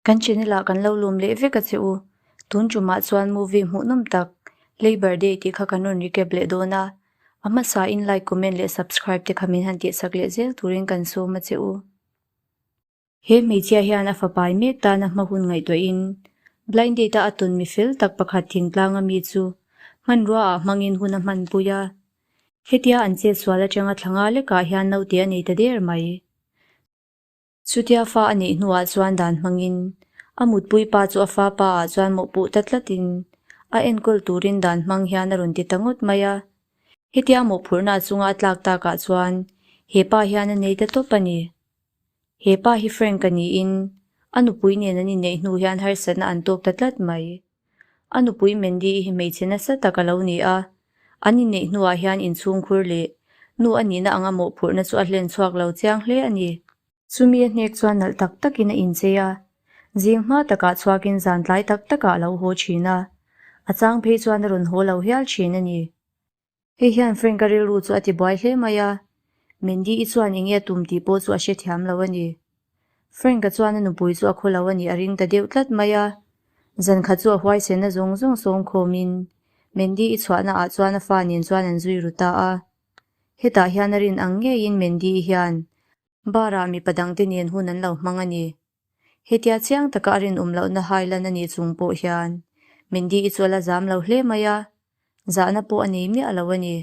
Kan channel ah kan lo lawm leh vek a che u. Tun tumah chuan movie hmuhnawm tak Labour Day tih kha kan rawn recap leh dawn a. A hmasa in like, comment leh subscribe te kha min han tihsak leh zel turin kan sawm a che u. He hmeichhia hian a fapai mek tana hma hun ngaihtuahin blind date a a tawn mi fel tak pakhat thingtlang a mi chu hmanrua ah hmangin hun a hmanpui a. Hetia an chetsual atanga thla nga lekah hian naute a nei ta der mai. Chutia fa a neih hnuah chuan dan hmangin a mutpui pa chu a fa pa ah chuan mawhpuh ta tlatin a enkawl turin dan hmang hian a rawn ti ta ngawt mai a. Hetia mawhphurhna chunga a tlak takah chuan he pa hian a nei ta tawp a ni. He pa hi Frank a niin a nupui nen an inneih hnu hian harsatna an tawk ta tlat mai. A nupui Mandy hi hmeichhe nasa tak a lo ni a, an inneih hnuah hian inchhungkhur leh nu a nihna anga mawhphurhna chu a hlen chhuak lo chiang hle a ni. Chumi a hnek chuan nalh tak takin a inchei a, zing hma takah chhuakin zan tlai tak takah a lo haw thin a, a chang phei chuan a rawn haw lo hial thin a ni. Hei hian Frank-a rilru chu a ti buai hle mai a, Mandy-i chuan eng nge a tum tih pawh chu a hrethiam lo a ni. Frank-a chuan a nupui chu a khaw lo a nih a ring ta deuh tlat mai a, zan khat chu a huaisenna zawng zawng sawm khawmin Mandy-i chhuahna ah chuan a fa nen chuan an zui ru ta a. Hetah hian a rin ang ngeiin Mandy-i hian bar-ah mipa dangte nen hun an lo hmang a ni. Hetia chiang taka a rinawm lohna hailan a nih chung pawh hian Mandy-i chu a la zam lo hle mai a, Zahna pawh a nei miah lo a ni.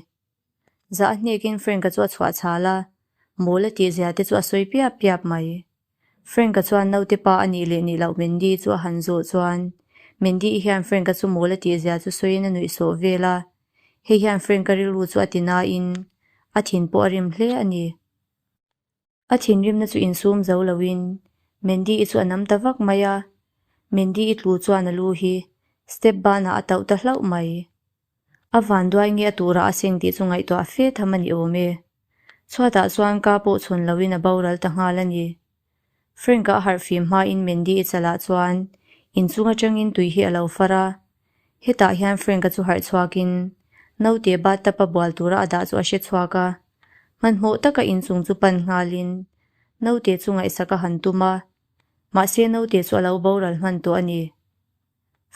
Zah a hnekin Frank-a chu a chhuah chhal a, mawl a tih zia te chu a sawi piap piap mai. Frank-a chuan naute pa a nih leh nih loh Mandy chu a han zawh chuan Mandy-i hian Frank-a chu mawl a tih zia chu sawiin a nuih sawh vel a, hei hian Frank-a rilru chu a ti nain a thin pawh a rim hle a ni. A thinrimna chu insum zo loin Mandy-i chu a nam ta vak mai a, Mandy-i tlu chuan a lu hi step banah a tauh ta hlauh mai. A vanduai nge a turah a seng tih chu ngaihtuah fe tham a ni awm e. Chhuatah chuan ka pawh chhawn loin a boral ta nghal a ni. Frank-a a harh fim hmain Mandy-i chalah chuan inchung atangin tui hi a lo far a, hetah hian Frank-a chu harh chhuakin naute bathtub a bual tura a dah chu a hre chhuak a. Hmanhmawh taka inchung chu pan nghalin naute chu ngaihsak a han tum a, mahse naute chu a lo boral hman tawh a ni.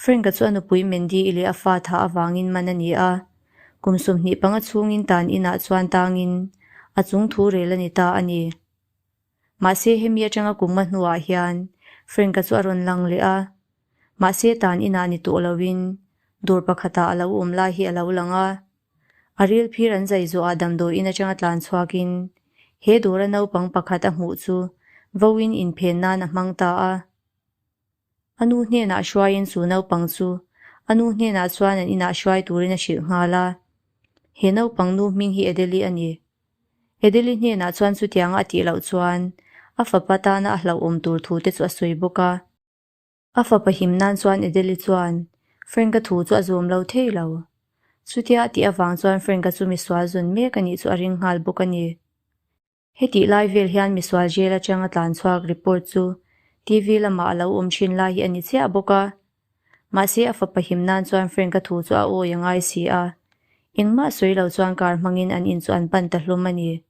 Frank-a chu a nupui Mandy-i leh a fa thah avangin man a ni a, kum 25 chhungin tan inah chuan tangin a chung thu rel a ni ta a ni. Mahse hemi atanga kum nga hnuah hian Frank-a chu a rawn lang leh a, mahse tan inah ni tawh loin dawr pakhatah a lo awm lai hi a lo lang a. A ril phir an zai zawhah damdawiin atanga tlan chhuakin he dawra naupang pakhat a hmuh chu vawiin inphen nan a hmang ta a. A nu hnenah hruaiin chu naupang chu a nu hnenah chuan an inah hruai turin a hrilh nghal a. He naupang nu hming hi Adeli a ni. Adeli hnenah chuan chutianga a tih loh chuan a fapa tana a hlauhawm tur thu te chu a sawi bawk a. A fapa him nan chuan Adeli chuan Frank-a thu chu a zawm lo thei lo. Chutia a tih avang chuan Frank-a chu misual zawn mek a nih chu a ring nghal bawk a ni. Hetih lai vel hian misual jail atanga tlan chhuak report chu TV lamah a lo awm thin lai hi a ni chiah bawk a. Mahse a fapa him nan chuan Frank-a thu chu a awi a ngai si a. Engmah sawi lo chuan car hmangin an in chu an pan ta hlawm a ni.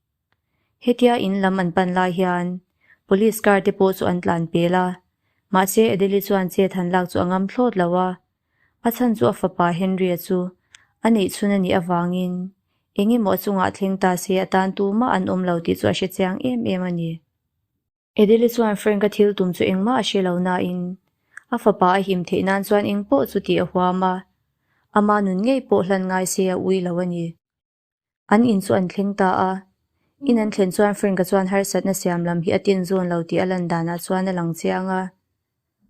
Hetia in lam an pan lai hian police car te pawh chu an tlan pel a, mahse Adele chuan chet han lak chu a ngam thlawt lo a, a chhan chu a fapa Henry-a chu a neih chhun a nih avangin eng emaw a chungah thleng ta se a tan tumah an awm lo tih chu a hre chiang em em a ni. Adele chuan Frank-a thil tum chu engmah a hre lo nain a fapa a him theih nan chuan eng pawh chu tih a huam a, ama nun ngei pawh hlan ngai se a ui lo a ni. An in chu an thleng ta a, in an thlen chuan Frank-a chuan harsatna siam lam hi a tin zawn lo tih a lan danah chuan a lang chiang a.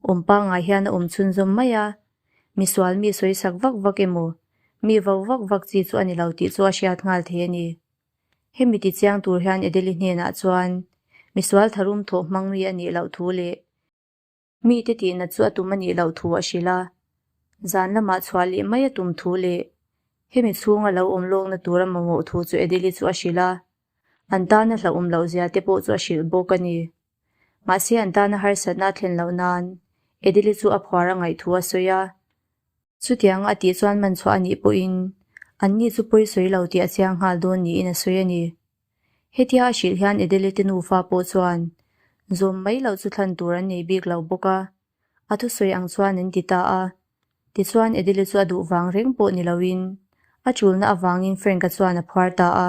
Awm pangngai hian a awm chhunzawm mai a, misual mi sawi sak vak vak emaw, mi vo vak vak chi chu a ni lo tih chu a hriat nghal thei a ni. Hemi ti chiang tur hian Adele-i hnenah chuan misual tharum thawh hmang mi a nih loh thu leh Mite tihna chu a tum a nih loh thu a hrilh a, zan lamah chhuah leh mai a tum thu leh hemi chhunga lo awm lawkna tura mamawh thu chu Adele chu a hrilh a, an tana hlauhawm loh zia te pawh chu a hrilh bawk a ni. Mahse an tana harsatna a thlen loh nan Adele chu a phuar a ngaih thu a sawi a, chutianga a tih chuan man chhuah a nih pawhin anni chu pawi sawi lo tih a chiang nghal dawn niin a sawi a ni. Hetia a hrilh hian Adele te nufa pawh chuan zawm mai loh chu thlan tur an nei bik lo bawk a. A thusawi ang chuan an ti ta a. Tichuan Edele chu a duh vang reng pawh ni loin a chulna avangin Frank-a chuan a phuar ta a.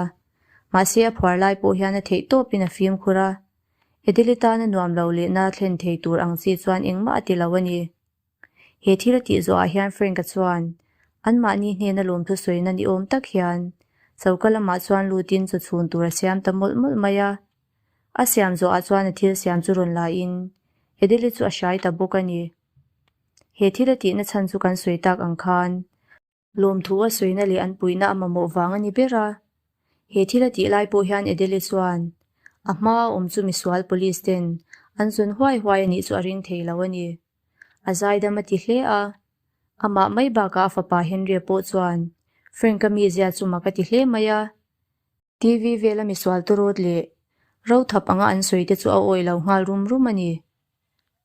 Mahse a phuar lai pawh hian a theih tawpin a fimkhur a. Edele tan a nuam lo lehna thlen thei tur ang chi chuan engmah a ti lo a ni. He thil a tih zawhah hian Frank-a chuan anmahni hnena lawmthu sawina ni awm tak hian choka lamah chuan lutin chaw chhun tur a siam ta mawlh mawlh mai a. A siam zawhah chuan a thil siam chu rawn lain Edele chu a hrai ta bawk a ni. He thil a tihna chhan chu kan sawi tak ang khan lawmthu a sawina leh an puihna a mamawh vang a ni ber a. He thil a tih lai pawh hian Edele chuan a hma a awm chu misual police ten an zawn huai huai a nih chu a ring thei lo a ni. A zaidam a ti hle a. Amah mai bakah a fapa Henry-a pawh chuan Frank-a mizia chu mak a ti hle mai a. TV vela misual tawrawt leh rothap anga an sawi te chu a awih lo nghal rum rum a ni.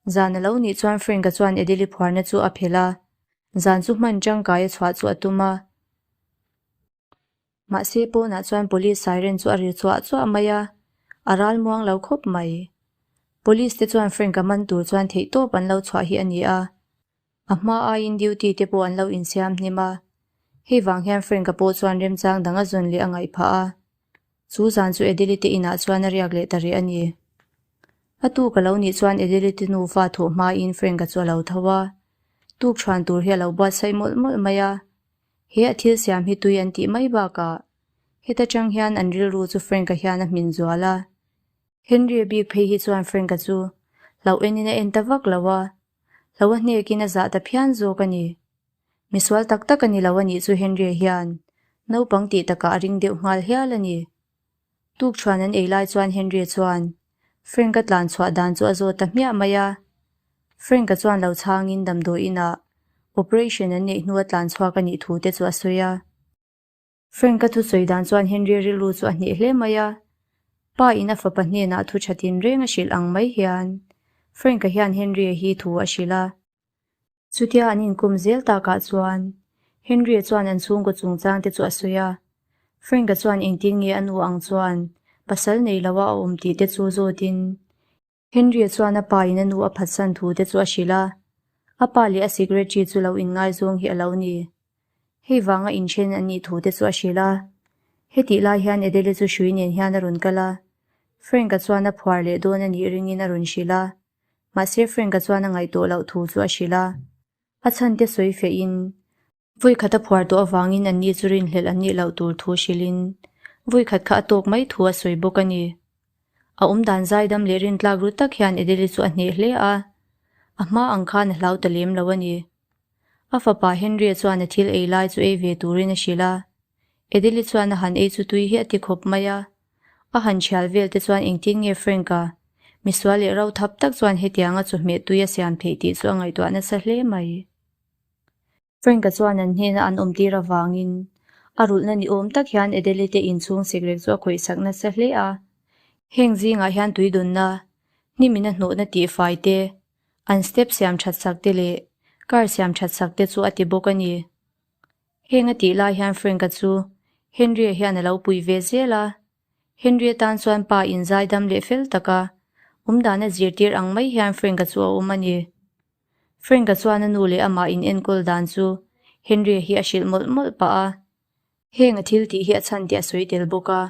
Zan a lo nih chuan Frank-a chuan Edeli phuarna chu a phelh a, zan chu hman tangkai a chhuah chu a tum a. Mahse pawnah chuan police siren chu a ri chuah chuah mai a, a ral muang lo khawp mai. Police te chuan Frank-a man tur chuan theihtawp an lo chhuah hi a ni a. A hma aiin duty te pawh an lo insiam hnim a, hei vang hian Frank-a pawh chuan remchang dang a zawn leh a ngaih phah a. Chu zan chu Edeli te inah chuan a riak leh ta rih a ni. A tuk a lo nih chuan Edeli te nufa thawh hmain Frank-a chu a lo tho a, tuk chhuan tur hi a lo buatsaih mawlh mawlh mai a. He a thil siam hi tui an tih mai bakah heta tang hian an rilru chu Frank-a hian a hmin zual a. Henry-a bik phei hi chuan Frank-a chu hlauh enin a en ta vak lo a, Hlo a hnekin a zah ta phian zawk a ni. Misual tak tak a ni lo a nih chu Henry-a hian naupang tih takah a ring deuh nghal hial a ni. Tukṭhuan an ei lai chuan Henry-a chuan Frank-a tlan chhuah dan chu a zawt ta hmiah mai a. Frank-a chuan lo chhangin damdawi inah operation an neih hnua tlan chhuak a nih thu te chu a sawi a. Frank-a thusawi dan chuan Henry rilru chu a hneh hle mai a. Pa in a fapa hnenah thu tha tin reng a hrilh ang mai hian Frank-a hian Henry-a hi thu a hrilh a. Chutia an inkum zel takah chuan Henry-a chuan an chhungkaw chungchang te chu a sawi a. Frank-a chuan engtin nge a nu ang chuan pasal nei lo a a awm tih te chu zawtin Henry-a chuan a pa in a nu a phatsan thu te chu a hrilh a, a pa leh a secretary chu lo inngaizawng hi a lo ni. Hei vanga inthen an nih thu te chu a hrilh a. Hetih lai hian Adele chu hrui nen hian a rawn kal a, Frank-a chuan a phuar leh dawn a nih ringin a rawn hrilh a, mahse Frank-a chuan a ngaihtuah loh thu chu a hrilh a. A chhan te sawi feh in Vawikhat a phuar tawh avangin anni chu rinhlelh an nih loh tur thu hrilhin vawikhat kha a tawk mai thu a sawi bawk a ni. A awmdan zaidam leh rintlak ru tak hian Edeli chu a hneh hle a, a hma ang khan a hlau ta lem lo a ni. A fapa Henry-a chuan a thil ei lai chu ei ve turin a hrilh a, Edeli chuan a han ei chu tui hi a ti khawp mai a, a han thial vel te chuan engtin nge Frank-a misual leh ro thap tak chuan hetianga chawhmeh tui a siam theih tih chu a ngaihtuah nasa hle mai. Frank-a chuan an hnena an awmtir avangin a rulhna ni awm tak hian Adele te inchhung sikrek chu a khawihsak nasa hle a. Heng zingah hian tuidawnna, hnimin a hnawhna tihfai te, an step siam that sak te leh car siam that sak te chu a ti bawk a ni. Heng a tih lai hian Frank-a chu Henry-a hian a lo pui ve zel a. Henry-a tan chuan pa inzaidam leh fel taka awmdan a zirtir ang mai hian Frank-a chu a awm a ni. Frank-a chuan a nu leh amah in enkawl dan chu Henry-a hi a hrilh mawlh mawlh pah a. Heng a thil tih hi a chhan tih a sawi tel bawk a.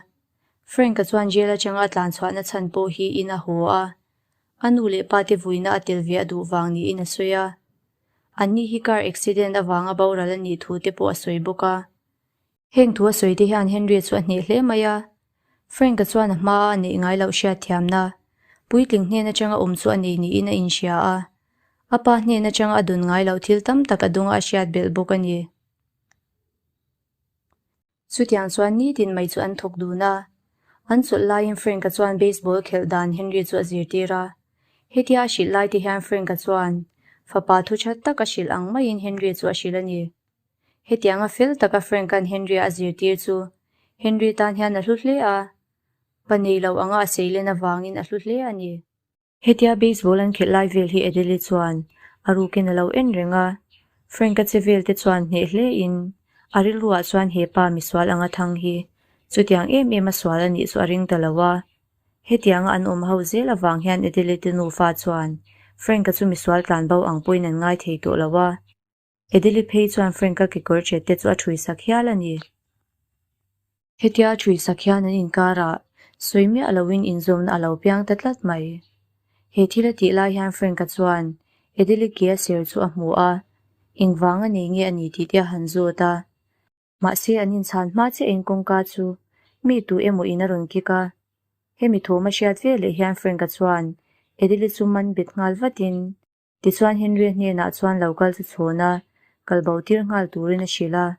Frank-a chuan jail atanga a tlan chhuahna chhan pawh hi in a haw a. A nu leh pa te vuina a tel ve a duh vang niin a sawi a. Anni hi car accident avanga boral a nih thu te pawh a sawi bawk a. Heng thu a sawi te hian Henry chu a hneh hle mai a. Frank-a chuan a hmaa a neih ngai loh hriatthiamna, puitling hnen atanga awm chu a nei niin a inhria a. A pa hnen atanga a dun ngai loh thil tam tak a dunga a hriat belh bawk a ni. Chutiang chuan nitin mai chu an thawk dun a. An chawlh laiin Frank-a chuan baseball khelh dan Henry chu a zirtir a. Hetia a hrilh lai te hian Frank-a chuan fapa thu tha tak a hrilh ang maiin Henry chu a hrilh a ni. Hetianga fel taka Frank-a'n Henry-a a zirtir chu Henry tan hian a hlu hle a, pa nei lo anga a seilen avangin a hlu hle a ni. Hetia baseball an khelh lai vel hi Adele chuan a rukin a lo en reng a, Frank-a che vel te chuan hneh hlein a rilruah chuan he pa misual anga thang hi chutiang em em a sual a nih chu a ring ta lo a. Hetianga an awm ho zel avang hian Adele te nufa chuan Frank-a chu misual tlan bo ang pawhin an ngai thei tawh lo a. Edeli phei chuan Frank-a kekawr chet te chu a ṭhui sak hial a ni. Hetia a ṭhui sak hian an inkarah sawi miah loin inzawmna a lo piang ta tlat mai. He thil a tih lai hian Frank-a chuan Edeli ke a ser chu a hmu a, engvang a nei nge a ni tih te a han zawt a. Mahse an inchhan hma chiah in kawngka chu mi tu emaw in a rawn kik a. Hemi thawm a hriat veleh hian Frank-a chuan Edeli chu man bet nghal vatin Tichuan Henry-a hnenah chuan lo kal chu chhawn a, kal bo tir nghal turin a hrilh a.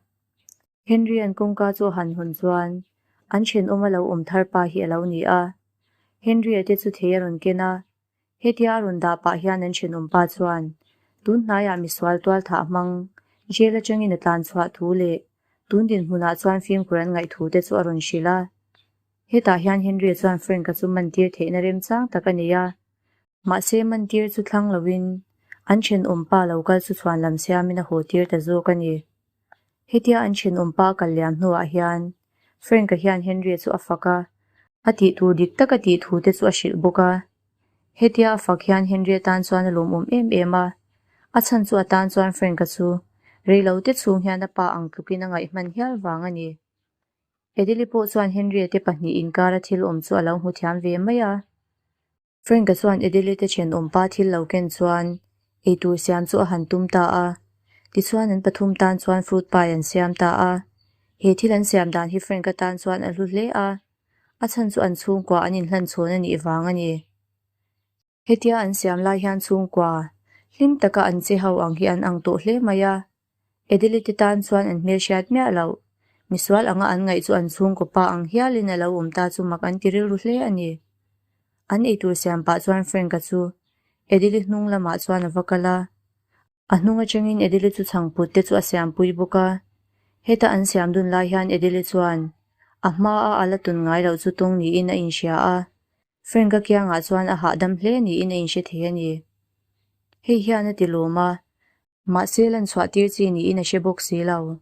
Henry-a'n kawngka chu a han hawn chuan an thenawm a lo awm thar pa hi a lo ni a. Henry-a te chu thei a rawn ken a, hetia a rawn dah pah hian an thenawm pa chuan tun hnaiah misual tual thah hmang jail atangin a tlan chhuah thu leh tun dinhmunah chuan fimkhur an ngaih thu te chu a rawn hrilh a. Hetah hian Henry-a chuan Frank-a chu mantir theihna remchang tak a nei a. Mahse mantir chu thlang loin an thenawm pa lo kal chu chhuan lam siamin a haw tir ta zawk a ni. Hetia an thenawm pa kal liam hnuah hian Frank-a hian Henry-a chu a fak a, a tih tur dik tak a tih thu te chu a hrilh bawk a. Hetia a fak hian Henry-a tan chuan a lawmawm em em a, a chhan chu a tan chuan Frank-a chu reilo te chhung hian a pa ang tlukin a ngaih hman hial vang a ni. Edeli pawh chuan Henry-a te pahnih inkara thil awm chu a lo hmu thiam ve mai a. Frank-a chuan Edeli te thenawmpa thil lo ken chuan eitur siam chu a han tum ta a. Tichuan an pathum tan chuan fruit pie an siam ta a. He thil an siam dan hi Frank-a tan chuan a hlu hle a. A chhan chu an chhungkua an inhlan chhawn a nih vang a ni. Hetia an siam lai hian chhungkua hlim taka an che ho ang hi an ang tawh hle mai a. Edeli te tan chuan an hmelhriat miah loh. Misual anga an ngaih chu an chhungkaw pa ang hialin a lo awm ta chu mak an ti rilru hle a ni. An eitur siam pah chuan Frank-a chu Edeli hnung lamah chuan a va kal a. A hnung atangin Edeli chu chhangput te chu a siampui bawk a. Heta an siam dun lai hian Edeli chuan a hmaa a la tun ngai loh chu tawng niin a inhria a. Frank-a kiangah chuan a hahdam hle niin a inhre thei a ni. Hei hian a ti lawm a, mahse lan chhuah tir chi niin a hre bawk si lo.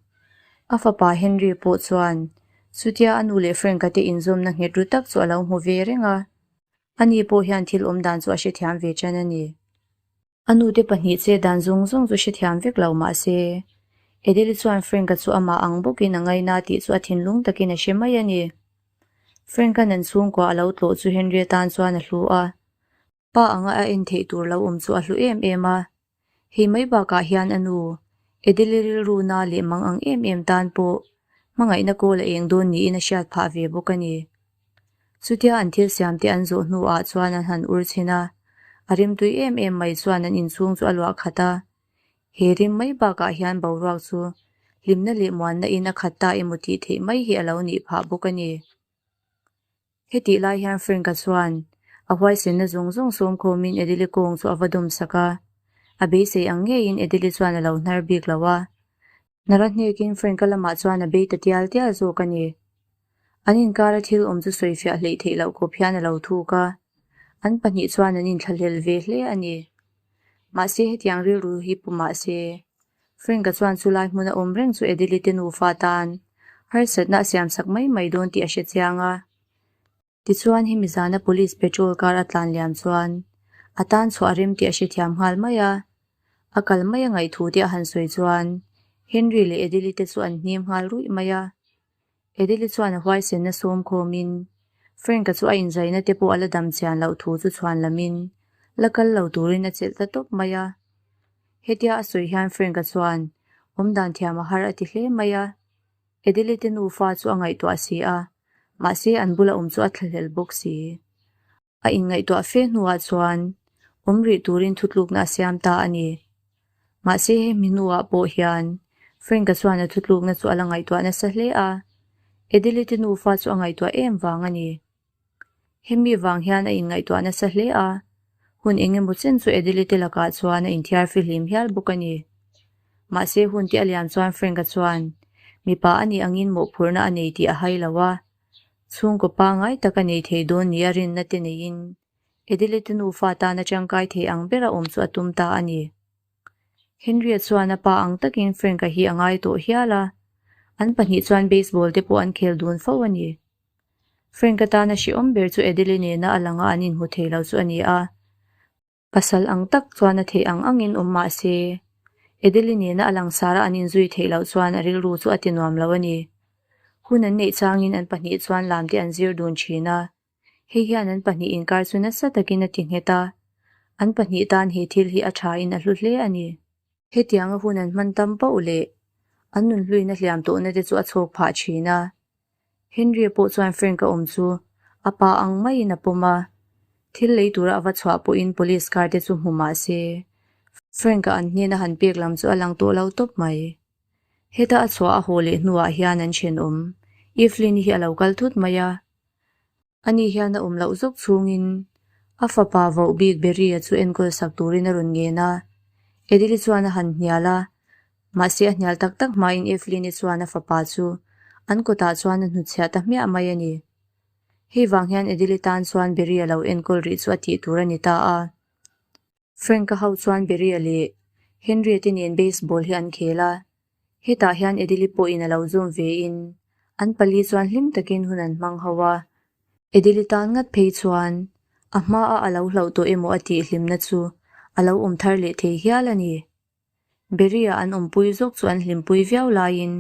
A fapa Henry pawh chuan chutia a nu leh Frank-a te inzawmna nghet ru tak chu a lo hmu ve reng a, ani pawh hian thil awm dan chu a hrethiam ve tan a ni. A nute pahnih che dan zawng zawng chu hrethiam vek lo mah se, Edeli chuan Frank-a chu amah ang bawkin a ngaina tih chu a thinlung takin a hre mai a ni. Frank-a'n an chhungkua a lo tlawh chu Henry-a tan chuan a hlu a, pa anga a en theih tur lo awm chu a hlu em em a. Hei mai bakah hian a nu, Edeli rilru na leh mang ang em em tan pawh hmangaihna kawl a eng dawn niin a hriat phah ve bawk a ni. Chutia an thil siamte an zawh hnuah chuan an han ur chhin a, a rimtui em em mai chuan an inchhung chu a luah khat a. He rim mai bakah hian boruak chu hlimna leh muanna in a khat ta emaw tih theih mai hi a lo nih phah bawk a ni. Hetih lai hian Frank-a chuan a huaisenna zawng zawng sawmkhawmin Edeli kawng chu a va dawm sak a, a beisei ang ngeiin Edeli chuan a lo hnar bik lo a. Nara hnekin Frank-a lamah chuan a bei ta tial tial zawk a ni. An inkara thil awm chu sawifiah hleih theih loh khawp hian a lo thuk a, an pahnih chuan an inthlahlel ve hle a ni. Mahse hetiang rilru hi pu mah se, Frank-a chuan chulai hmuna awm reng chu Edeli te nufa tan harsatna a siamsak mai mai dawn tih a hre chiang a. Tichuan hemi zana police patrol car a tlan liam chuan a tan chhuah a rem tih a hrethiam nghal mai a. A kal mai a ngaihthu te a han sawi chuan Henry leh Edeli te chu an hnim nghal ruih mai a. Edeli chuan a huaisenna sawm khawmin Frank-a chu a inzaina te pawh a la dam chian loh thu chu chhuan lamin la kal lo turin a chelh ta tawp mai a. Hetia a sawi hian Frank-a chuan awmdan thiam a har a ti hle mai a. Edeli te nufa chu a ngaihtuah si a, mahse an bula awm chu a thlahlel bawk si. A inngaihtuah fe hnuah chuan awm rih turin thutlukna a siam ta a ni. Mahse hemi hnuah pawh hian Frank-a chuan a thutlukna chu a la ngaihtuah nasa hle a, Edeli te nufa chu a ngaihtuah em vang a ni. Hemi vang hian a inngaihtuah nasa hle a, hun eng emaw chen chu Edeli te lakah chuan a inthiar fihlim hial bawk a ni. Mahse hun te a liam chuan Frank-a chuan mipa a nih angin mawhphurhna a nei tih a hai lo a, chhungkaw pangngai tak a nei thei dawn nia rinna te neiin Edeli te nufa tana tangkai thei ang bera awm chu a tum ta a ni. Henry-a chuan a pa ang takin Frank-a hi a ngai tawh hial a, an pahnih chuan baseball te pawh an khel dun fo a ni. Frank-a tana hrehawm ber chu Edeli nena a langa an inhmu thei lo chu a ni a. Pasal ang tak chuan a theih ang angin awm mah se, Edeli nena a langsara an inzui theih loh chuan a rilru chu a ti nuam lo a ni. Hun an neih changin an pahnih chuan lam te an zir dun thin a. Hei hian an pahnih inkar chu nasa takin a ti nghet a, an pahnih tan he thil hi a thain a hlu hle a ni. Hetianga hun an hman tam pauh leh an nunhluina hliam tawhna te chu a chhawk phah thin a. Henry-a pawh chuan Frank-a awm chu a pa ang maiin a pawm a, thil lei tura a va chhuah pawhin police car te chu hmu mah se, Frank-a an hnena han pek lam chu a lang tawh lo tawp mai. Heta a chhuah a haw leh hnuah hian an thenawm Evelyn-i hi a lo kal thut mai a. Ani hian a awm loh zawk chhungin a fapa voh bik Berry-a chu enkawl sak turin a rawn ngen a. Edeli chuan a han hnial a, mahse a hnial tak tak hmain Evelyn-i chuan a fapa chu an kawtah chuan a hnutchhiah ta hmiah mai a ni. Hei vang hian Edeli tan chuan Berry-a lo enkawl rih chu a tih tur a ni ta a. Frank-a ho chuan Berry-a leh Henry-a te nen baseball hi an khel a, hetah hian Edeli pawhin a lo zawm vein an pali chuan hlim takin hun an hmang ho a. Edeli tan ngat phei chuan a hmaah a lo hlauh tawh emaw a tih hlimna chu a lo awm thar leh thei hial a ni. Berry-a an awmpui zawk chu an hlimpui viau laiin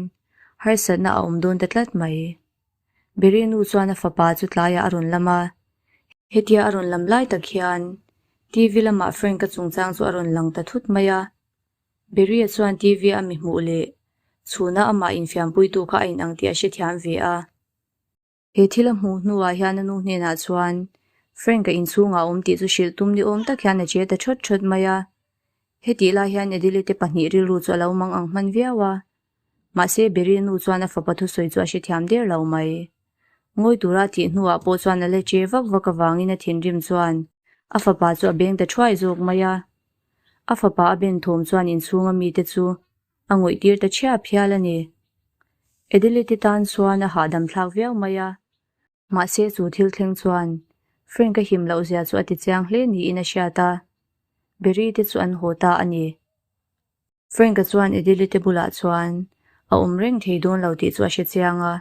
harsatna a awm dawn ta tlat mai. Berry nu chuan a fapa chu tlaiah a rawn lam a, hetia a rawn lam lai tak hian TV lamah Frank-a chungchang chu a rawn lang ta thut mai a. Berry-a chuan TV-a mi hmuh leh chhuna amah infiampuitu kha a inang tih a hrethiam ve a. He thil a hmuh hnuah hian a nu hnenah chuan Frank-a inchhungah a awm tih chu hrilh tum ni awm tak hian a che ta thawt thawt mai a. Hetih lai hian Edili te pahnih rilru chu a lo mang ang hman viau a. Mahse Berry nu chuan a fapa thusawi chu a hrethiam der lo mai. Ngawi tura a tih hnuah pawh chuan a la che vak vak avangin a thinrim chuan a fapa chu a beng ta thuai zawk mai a. A fapa a ben thawm chuan inchhunga mite chu A ngawih tir ta chhiap hial a ni. Adelaide tan chuan a hahdam thlak viau mai a. Mahse chu thil thleng chuan Frank a him loh zia chu a ti chiang hle niin a hriat a. Berry te chu an haw ta a ni. Frank-a chuan Adelaide bulah chuan a awm reng thei dawn lo tih chu a hre chiang a.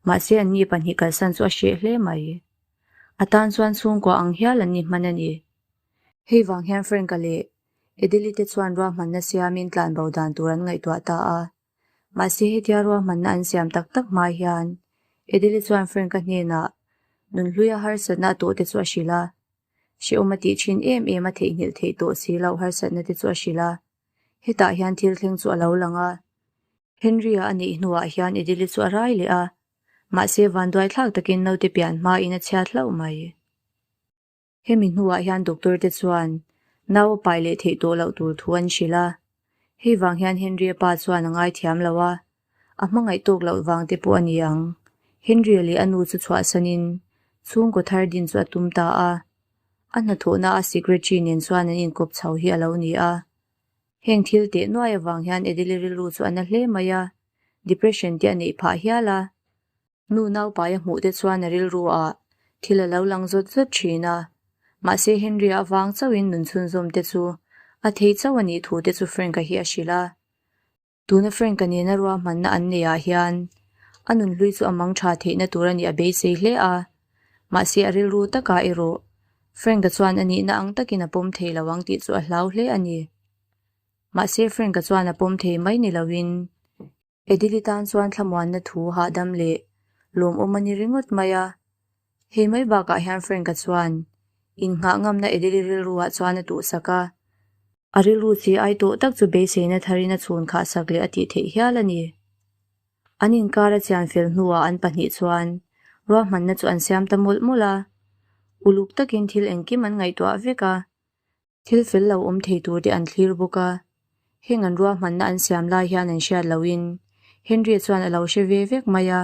Mahse anni pahnih kalsan chu a hreh hle mai. A tan chuan chhungkua ang hial an ni hman a ni. Hei vang hian Frank-a leh Edeli te chuan ruahmanna siamin tlanbo dan tur an ngaihtuah ta a. Mahse hetia ruahmanna an siam tak tak hma hian Edeli chuan Frank-a hnenah nunhluia harsatna a tawh te chu a hrilh a. Hrehawm a tih thin em em a theihnghilh theih tawh si loh harsatna te chu a hrilh a. Hetah hian thil thleng chu a lo lang a. Henry-a a neih hnuah hian Edeli chu a rai leh a. Mahse vanduai thlak takin naute pian hmain a chhiat hlauh mai. Hemi hnuah hian doctor te chuan nau a pai leh theih tawh loh tur thu an hrilh a. Hei vang hian Henry-a pa chuan a ngaithiam lo a, a hmangaih tawk loh vang te pawh a ni ang. Henry-a leh a nu chu chhuahsanin chhungkaw thar din chu a tum ta a. A hnathawhna a secretary nen chuan an inkawp chho hi a lo ni a. Heng thil teh nuai avang hian Adele rilru chu a na hle mai a, depression te a neih phah hial a. Nu naupai a hmuh te chuan a rilru ah thil a lo lang zawt zawt thin a, mahse Henry-a avang chauhin nun chhunzawm te chu a thei chauh a nih thu te chu Frank-a hi a hrilh a. Tuna Frank-a nena ruahmanna an neih ah hian a nunhlui chu a mang tha theihna tur a nih a beisei hle a, mahse a rilru takah erawh Frank-a chuan a nihna ang takin a pawm thei lo ang tih chu a hlau hle a ni. Mahse Frank-a chuan a pawm thei mai ni loin Edili tan chuan thlamuanna thu hahdam leh lawmawm a ni ringawt mai a. Hei mai bakah hian Frank-a chuan innghah ngamna Edili rilruah chuan a tuhsak a. A rilru chi ai tawh tak chu beiseina tharin a chhun khahsak leh a tih theih hial a ni. An inkar a chian fel hnuah an pahnih chuan ruahmanna chu an siam ta mawlh mawlh a. Uluk takin thil engkim an ngaihtuah vek a. Thil fel lo awm thei tur te an thlir bawk a, heng an ruahmanna an siam lai hian an hriat lohin Henry-a chuan a lo hre ve vek mai a,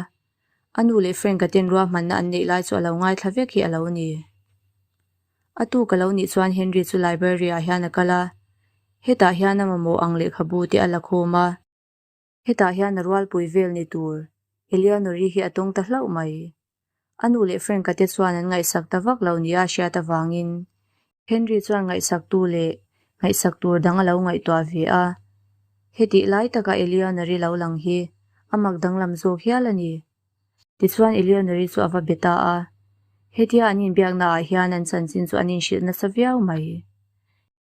a nu leh Frank-a ten ruahmanna an neih lai chu a lo ngaithla vek hi a lo ni. A tuk a lo nih chuan Henry chu library-ah hian a kal a, hetah hian a mamawh ang lehkhabu te a la khawm a. Hetah hian a rualpui vel ni tur Eleanor-i hi a tawng ta hlauh mai. A nu leh Frank-a te chuan an ngaihsak ta vak lo nia a hriat avangin Henry chuan ngaihsaktu leh ngaihsak tur dang a lo ngaihtuah ve a. Hetih lai taka Eleanor-i lo lang hi a mak danglam zawk hial a ni. Tichuan Eleanor-i chu a va be ta a. Hetia an inbiaknaah hian an chanchin chu an inhrilh nasa viau mai.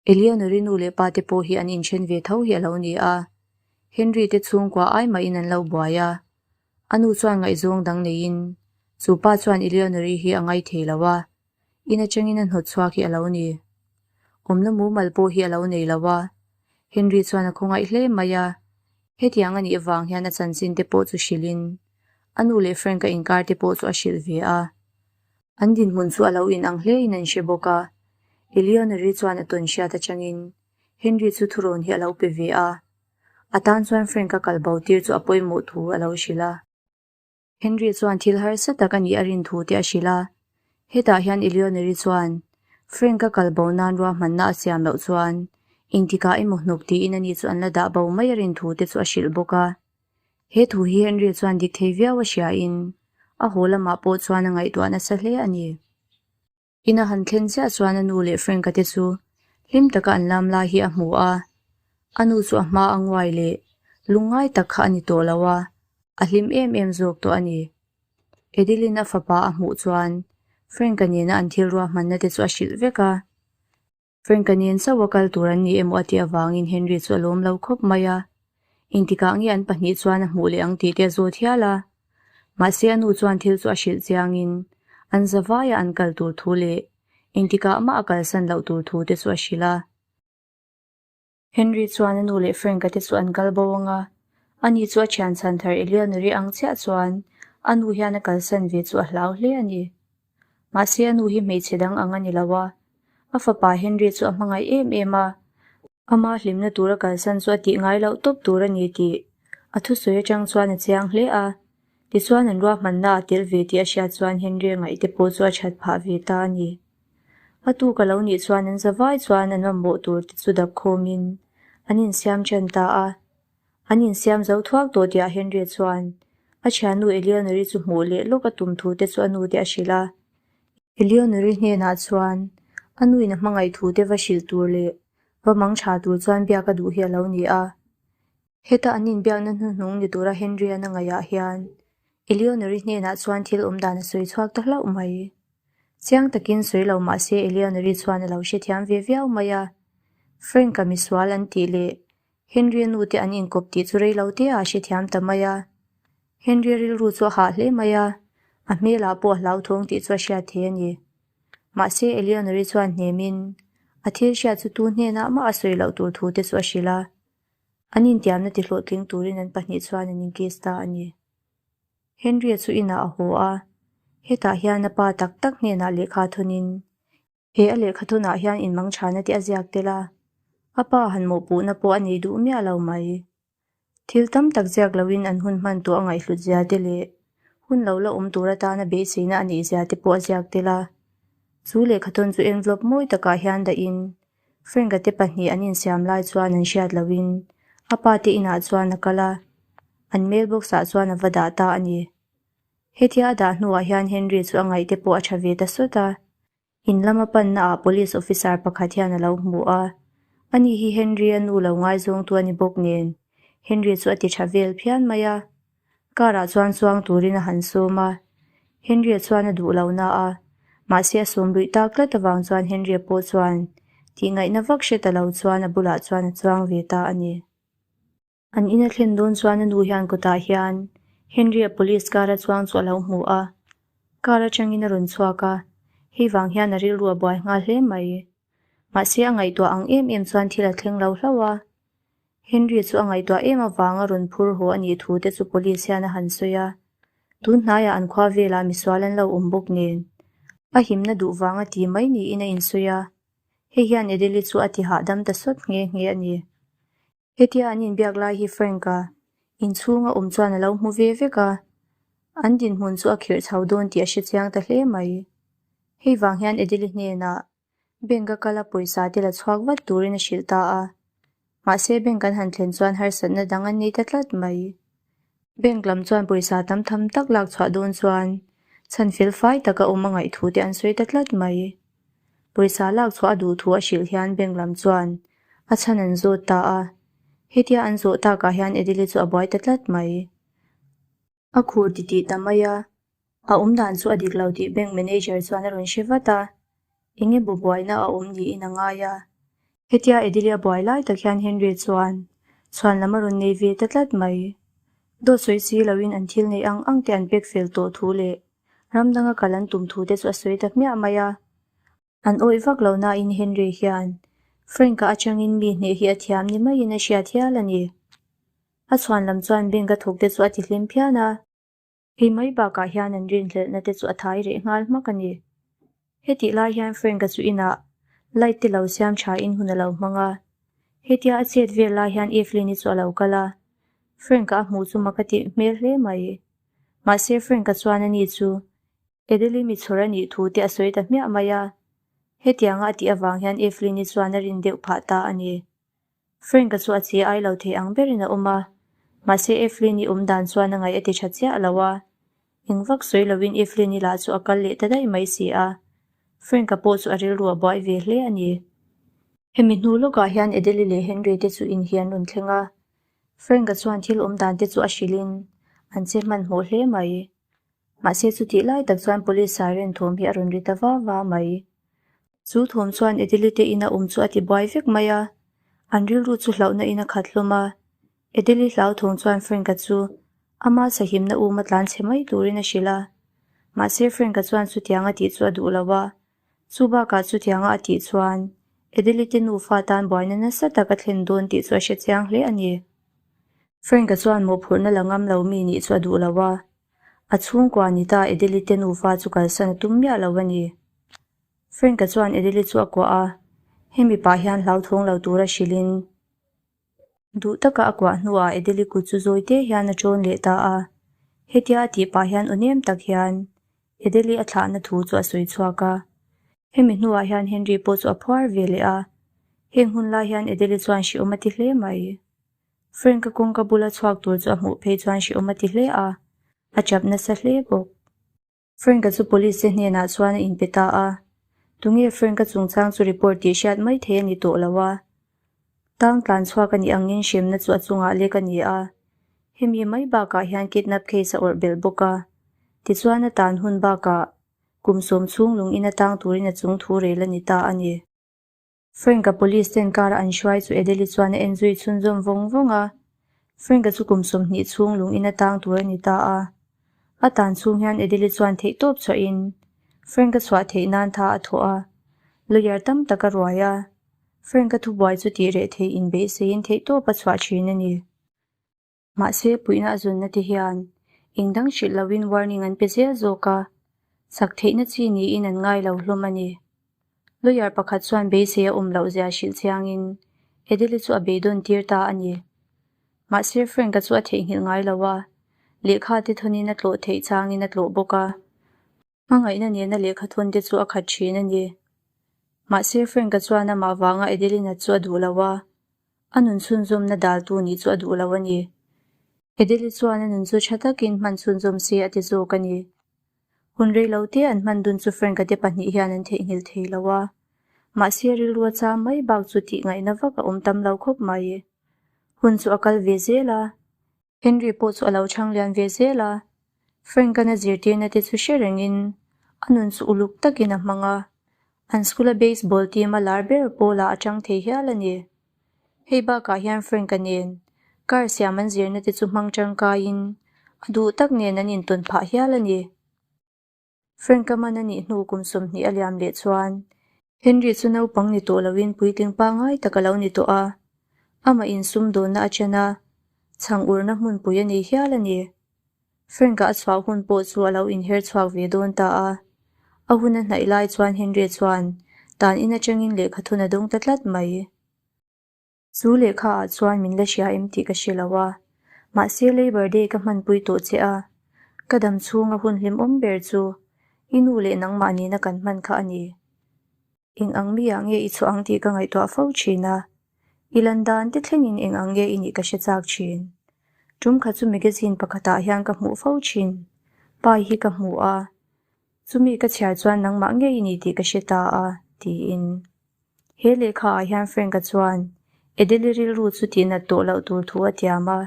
Eleanor-i nu leh pa te pawh hi an inthen ve tho hi a lo ni a, Henry te chhungkua ai mahin an lo buai a. A nu chuan ngaihzawng dang neiin chu pa chuan Eleanor-i hi a ngai thei lo a, in atangin a hnawt chhuak hi a lo ni. Awmna mumal pawh hi a lo nei lo a, Henry chuan a khawngaih hle mai a, hetiang a nih avang hian a chanchin te pawh chu hrilhin a nu leh Frank-a inkar te pawh chu a hrilh ve a. An dinhmun chu a lo inang hlein an hre bawk a, Eleanor-i chuan a tawn hriat atangin Henry chu thurawn hi a lo pe ve a, a tan chuan Frank-a kal bo tir chu a pawimawh thu a lo hrilh a. Henry chuan thil harsa tak a nih a rin thu te a hrilh a, hetah hian Eleanor-i chuan Frank-a kal bo nan ruahmanna a siam loh chuan engtikah emaw hnuk tiin ani chu an la dah bo mai a rin thu te chu a hrilh bawk a. He thu hi Henry chuan dik thei viau a hriain a haw lamah pawh chuan a ngaihtuah nasa hle a ni. In a han thlen chiah chuan a nu leh Frank-a te chu hlim taka an lam lai hi a hmu a, a nu chu a hma a nguai leh lungngai tak kha a ni tawh lo a, a hlim em em zawk tawh a ni. Adeline a fapa a hmuh chuan Frank-a nena an thil ruahmanna te chu a hrilh vek a. Frank-a nen chauh a kal tur an ni emaw a tih avangin Henry chu a lawm lo khawp mai a. Engtikah nge an pahnih chuan a hmuh leh ang tih te a zawt hial a. Mahse a nu chuan thil chu a hrilh chiangin an zavaia an kal tur thu leh engtikah mah a kalsan loh tur thu te chu a hrilh a. Henry chuan a nu leh Frank-a te chu an kal bo ang a, ani chu a thian chhan thar Eleanor-i ang chiah chuan a nu hian a kalsan ve chu a hlau hle a ni. Mahse a nu hi hmeichhe dang ang a ni lo a, a fapa Henry chu a hmangaih em em a, ama hlimna tur a kalsan chu a tih ngai loh tawp tur a ni tih a thusawi atang chuan a chiang hle a. Tichuan an ruahmanna a tel ve tih a hriat chuan Henry-a ngaihte pawh chu a that phah ve ta a ni. A tuk a lo nih chuan an zavai chuan an mamawh tur te chu dap khawmin an insiam ṭan ta a. An insiam zo thuak tawh tihah Henry chuan a thiannu Eleanor-i chu hmuh leh lawk a tum thu te chu a nu te a hrilh a. Eleanor-i hnenah chuan a nuin a hmangaih thu te va hrilh tur leh va mang ṭha tur chuan biak a duh hi a lo ni a. Heta an inbiakna hnuhnung ni tura Henry-an a ngaihah hian Eleanor-i hnenah chuan thil awm dan a sawi chhuak ta hlauh mai. Chiang takin sawi lo mah se Eleanor-i chuan a lo hrethiam ve viau mai a. Frank-a misual an tih leh Henry-a nu te an inkawp tih chu rei lo te ah a hrethiam ta mai a. Henry-a rilru chu a hah hle mai a, a hmelah pawh a hlauthawng tih chu a hriat thei a ni. Mahse Eleanor-i chuan hnemin a thil hriat chu tu hnenah mah a sawi loh tur thu te chu a hrilh a. An intiamna ti hlawhtling turin an pahnih chuan an inkiss ta a ni. Henry-a chu inah a haw a, hetah hian a pa tak tak hnenah lehkha thawnin, he a lehkha thawnah hian inmang thana te a ziak tel a, a pa han mawhpuhna pawh a nei duh miah lo mai. Thil tam tak ziak loin an hun hman tawh a ngaihhlut zia te leh hun lo la awm tur atana beiseina a neih zia te pawh a ziak tel a. Chu lehkha thawn chu envelope mawi takah hian dahin Frank-a te pahnih an insiam lai chuan an hriat lohin a pa te inah chuan a kal a, an mailbox-ah chuan a va dah ta a ni. Hetia a dah hnuah hian Henry chu a ngaih te pawh a tha ve ta sawt a, in lama pannaah police officer pakhat hian a lo hmu a, ani hi Henry-a nu lo ngaizawngtu a ni bawk nen Henry chu a ti tha vel phian mai a. Car-ah chuan chuang turin a han sawm a, Henry-a chuan a duh lo na a, mahse a sawm luih tak tlat avang chuan Henry-a pawh chuan tihngaihna vak hre ta lo chuan a bulah chuan a chuang ve ta a ni. An in a thlen dawn chuan a nu hian kawtah hian Henry-a police car-a chuang chu a lo hmu a, car atangin a rawn chhuak a, hei vang hian a rilru a buai nghal hle mai. Mahse a ngaihtuah ang em em chuan thil a thleng lo hlauh a, Henry chu a ngaihtuah em avanga rawn phur haw a nih thu te chu police hian a han sawi a, tun hnaiah an khua velah misual an lo awm bawk nen a himna duh vanga ti mai niin a insawi a, hei hian Adele chu a ti hahdam ta sawt nghe nghe a ni. Hetia an inbiak lai hi Frank-a inchhunga awm chuan a lo hmu ve vek a, an dinhmun chu a khirh chho dawn tih a hre chiang ta hle mai. Hei vang hian Adele hnenah Bank a kal a pawisa te la chhuak vat turin a hrilh ta a. Mahse bank an han thlen chuan harsatna dang an nei ta tlat mai. Bank lam chuan pawisa tam tham tak lak chhuah dawn chuan chhan fel fai taka awm a ngaih thu te an sawi ta tlat mai. Pawisa lak chhuah a duh thu a hrilh hian bank lam chuan a chhan an zawt ta a. Hetia an zawh takah hian Adele chu a buai ta tlat mai. A khur titih ta mai a, a awmdan chu a dik lo tih bank manager chuan a rawn hre vat a, eng emaw buaina a awm niin a ngai a. Hetia Edelia buai lai tak hian Henry chuan chhuan lam a rawn nei ve ta tlat mai. Dawt sawi si loin an thil neih ang ang te an pek fel tawh thu leh ram danga kal an tum thu te chu a sawi ta hmiah mai a. An awih vak lo nain Henry hian Frank-a atangin mi hneh hi a thiam ni maiin a hriat hial a ni. A chhuan lam chuan bank a thawk te chu a ti hlim phian a. Hei mai bakah hian an rinhlelhna te chu a thai reh nghal hmak a ni. Hetih lai hian Frank-a chu inah light te lo siam tha in hun a lo hmang a. Hetia a chet vel lai hian Evelyn-i chu a lo kal a. Frank-a a hmuh chu mak a tih hmel hle mai. Mahse Frank-a chuan ani chu Adeline mi chhawr a nih thu te a sawi ta hmiah mai a. Hetianga a tih avang hian Evelyn-i chuan a rin deuh phah ta a ni. Frank-a chu a che ai lo thei ang berin a awm a, mahse Evelyn-i awm dan chuan a ngaih a ti tha chiah lo a. Eng vak sawi lovin Evelyn-i lah chu a kal leh ta daih mai si a. Frank-a pawh chu a rilru a buai ve hle a ni. Hemi hnu lawkah hian Adele-i leh Henry te chu in hi an rawn thleng a. Frank-a chuan thil awm dan te chu a hrilhin an che hmanhmawh hle mai. Mahse chutih lai tak chuan police siren thawm hi a rawn ri ta va va mai. Chu thawm chuan Edeli te ina awm chu a ti buai vek mai a, an rilru chu hlauhna in a khat hlawm a. Edeli hlauthawng chuan Frank-a chu ama sahimna um a tlan chhe mai turin a hrilh a. Mahse Frank-a chuan chutianga tih chu a duh lo a, chu bakah chutianga a tih chuan Edeli te nufa tan buaina nasa tak a thlen dawn tih chu a hre chiang hle a ni. Frank-a chuan mawhphurhna la ngam lo mi nih chu a duh lo a, A chhungkua ni ta Edeli te nufa chu kalsan a tum miah lo a ni. Frank-a chuan Edeli chu a kuah a, hemi pah hian hlauthawng lo tura hrilhin duh taka a kuah hnuah Edeli kut chu zawi te hian a ṭawn leh ta a. Hetia a tih pah hian aw nem tak hian Edeli a thlahna thu chu a sawi chhuak a. Hemi hnuah hian Henry pawh chu a phuar ve leh a, heng hun lai hian Edeli chuan hriawm a ti hle mai. Frank-a kawngka bula chhuak tur chu a hmuh phei chuan hriawm a ti hle a, a chap nasa hle bawk. Frank-a chu police te hnenah chuan a inpe ta a, tunge Frank-a chungchang chu report tih hriat mai thei a ni tawh lo a. Tang tlan chhuak a nih angin hremna chu a chungah lek a ni a, hemi mai bakah hian kidnap case a awrh belh bawk a, tichuan a tan hun bakah kum sawm chhung lung in atang turin a chung thu rel a ni ta a ni. Frank-a police ten car a an hruai chu Edeli chuan a en zui chhunzawm vawng vawng a. Frank-a chu kum 20 chhung lung in atang tur a ni ta a. A tan chhung hian Edeli chuan theihtawp chhuahin Frank-a chhuah theih nan tha a thawh a. Lawyer tam tak a ruai a. Frank-a thubuai chu tih reh theih inbeihseiin theihtawp a chhuah thin a ni. Mahse, puihna a zunna te hian eng dang hrilh loin warning an pe zel zawk a, chak theihna chi niin an ngai lo hlawm a ni. Lawyer pakhat chuan beisei a awm loh zia hrilh chiangin Adele chu a beidawn tir ta a ni. Mahse, Frank-a chu a theihnghilh ngai lo a, lehkha te thawnin a tlawh theih changin a tlawh bawk a. Hmangaihna nena lehkha thawn te chu a khat thin a ni. Mahse, Frank-a chuan amah vanga Adeline-a chu a duh lo a, a nun chhunzawmna daltu nih chu a duh lo a ni. Adele chuan a nun chu tha takin hman chhunzawm se a ti zawk a ni. Hun rei lo te an hman dun chu Frank-a te pahnih hian an theihnghilh thei lo a. Mahse, rilru a cham mai bak chu tih ngaihna vak a awm tam lo khawp mai. Hun chu a kal ve zel a. Henry pawh chu a lo chhang lian ve zel a, Frank-a'n a zirtirna te chu hre rengin a nun chu uluk takin a hmang a, an school-a baseball team a lar ber pawlah a chang thei hial a ni. Hei bakah hian Frank-a nen car siam an zirna te chu hmang tangkaiin a duh tak nen an intawn phah hial a ni. Frank-a man a nih hnu kum 20 a liam leh chuan Henry chu naupang ni tawh loin puitling pangngai tak a lo ni tawh a, amah insumdawnna a chen a, chhang urna hmunpui a nei hial a ni. Frank-a a chhuah hun pawh chu a lo inher chhuak ve dawn ta a, a hun a hnaih lai chuan Henry chuan tan in atangin lehkha thun a dawng ta tlat mai. Chu lehkha ah chuan min la hria em tih ka hre lo a, mahse Labour Day ka hmanpui tawh che a, ka dam chhunga hun hlimawm ber chu i nu leh nangmah nena kan hman kha a ni. Eng ang mi ah nge i chhuah ang tih ka ngaihtuah fo thin a, i lan dan te thlengin eng ang nge i nih ka hre chak thin. Tum kha chu magazine pakhatah hian ka hmuh fo thin, pai hi ka hmu a, chumi ka chhiar chuan nangmah nge i nih tih ka hre ta a, tiin. He lehkha ah hian Frank-a chuan Edeli rilru chu tihnat tawh loh tur thu a tiam a.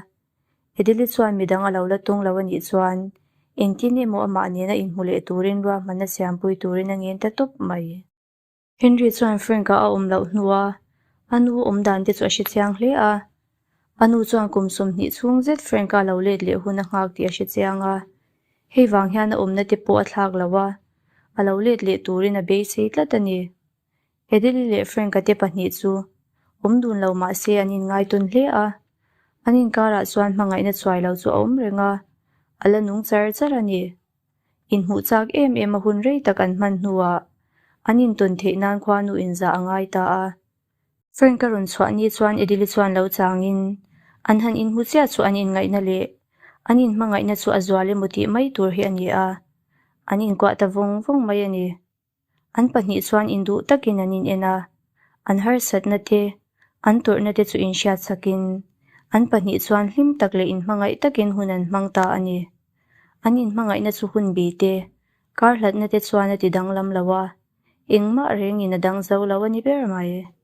Edeli chuan midang a lo la tawng lo a nih chuan engtin emaw amah nena inhmu leh turin ruahmanna siampui turin a ngen ta tawp mai. Henry chuan Frank-a a awm loh hnua. A nu awm dan te chu a hre chiang hle a. A nu chuan kum 20 chhung zet Frank-a lo let leh hun a nghak tih a hre chiang a. Hei vang hian a awmna te pawh a thlak lo a, a lo let leh turin a beisei tlat a ni. Edeli leh Frank-a te pahnih chu awm dun lo mah se an inngai tawn hle a. An inkarah chuan hmangaihna chuai lo chu a awm reng a, a la nung char char a ni. Inhmuh chak em em a hun rei tak an hman hnuah an intawn theih nan khuanu inzah a ngai ta a. Frank-a rawn chhuah ni chuan Edeli chuan lo changin an han inhmu chiah chu an inngaihna leh an inhmangaihna chu a zual emaw tih mai tur hi a ni a, an inkuah ta vawng vawng mai a ni. An pahnih chuan induh takin an in en a, an harsatna te, an tawrhna te chu inhriat sakin an pahnih chuan hlim tak leh inhmangaih takin hun an hmang ta a ni. An inhmangaihna chu hun bi te, kar hlatna te chuan a ti danglam lo a, engmah rengin a dang zo lo a ni ber mai.